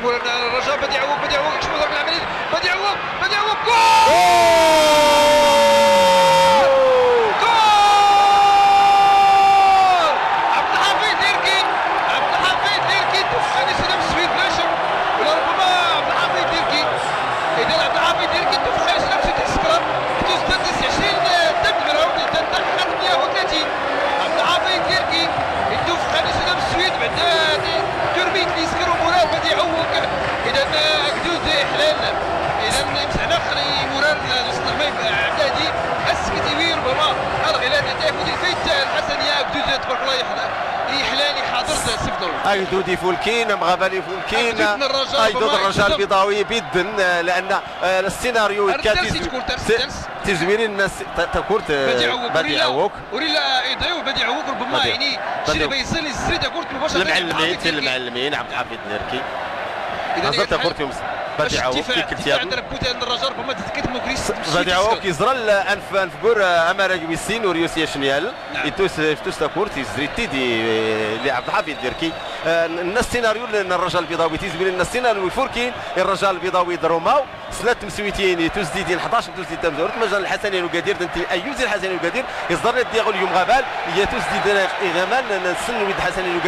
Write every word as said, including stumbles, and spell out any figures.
الرجاء، بديع عوق، بديع عوق، شوف هذاك العملية، بديع عوق، بديع عوق، جول! جول! عبد الحفيظ ديركي، عبد الحفيظ ديركي، توفقني سلام السويد بلا شك، ولا ربما عبد الحفيظ ديركي. إذا عبد الحفيظ ديركي توفقني سلام سيتي سكرا، توصل تسع وعشرين، تم براود، تم تحقق مية وثلاثين. عبد الحفيظ ديركي، يتوفق على سلام السويد بعد تربية العسكر ومراد بديع عوق. إذا أكدود إحلال. إذا مسحنا خلي مراد لصلاح ما يبقى عبد الهادي. أسكت يوي ربما الغلال يعطيه ودي الفيت الحسنية أكدود تبارك الله يحلى. إحلال حاضر سيف دور. أكدود يفولكين، مغابان يفولكين. أكدود الرجاء أكدود ربما الرجاء يتصل. البيضاوي بيدن، آه، لأن، آه، السيناريو كان أرسل تيزو-، سيكون، أرسل سي-، تيزويرين الناس ت-، تكورت، آه، بديع عوق. بديع عوق. وريلا إيديو بديع عوق ربما بديع. يعني شي بديع. اللي بيصير يزري تكورت مباشرة. المعلمين، عبد الحفيظ المعلمين، عبد الحفيظ نركي. إذا هزرت كورت يوم س-، باش بديع عوق الدفاع، كي كنت الدفاع يابن. عند ربوت عند الرجاء ربما تتكت مقريس. بديع عوق يزرى الأنف، أنف بور، آه، أمارة ويسين وريوس ياشنيال. نعم. يتوس، يتوس تكورت يزري تيدي، آه، لعبد الحفيظ نركي. آه، الناس سيناريو لأن الرجاء البيضاوي تيزويرين الناس سيناريو يفوركين الرجاء البيضاوي دروماو. سلات مسويتين توزديدين حداش توزديد تمزورت مجال الحسنين وقدير دنتي أيوزي الحسنين وقدير يصدر لي الدياغو اليوم غابال. يا توزديد غمان نسن ولد الحسنين وقدير.